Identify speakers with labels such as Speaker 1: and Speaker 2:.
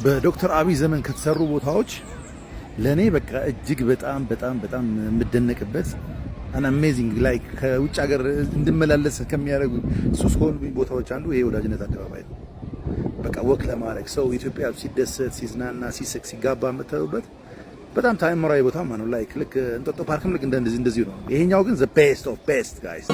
Speaker 1: በዶክተር አብይ ዘመን ከተሰሩ ቦታዎች ለእኔ በቃ እጅግ በጣም በጣም በጣም የምደነቅበት፣ an amazing፣ like ከውጭ ሀገር እንድመላለስ ከሚያደርጉ ሱስ ከሆኑብኝ ቦታዎች አንዱ ይሄ ወዳጅነት አደባባይ ነው። በቃ walk ለማድረግ፣ ሰው ኢትዮጵያ ሲደሰት፣ ሲዝናና፣ ሲስቅ፣ ሲጋባ የምታዩበት በጣም ታምራዊ ቦታ ነው። Like ልክ እንጦጦ ፓርክም ልክ እንደዚህ እንደዚሁ ነው። ይሄኛው ግን the best of best, guys.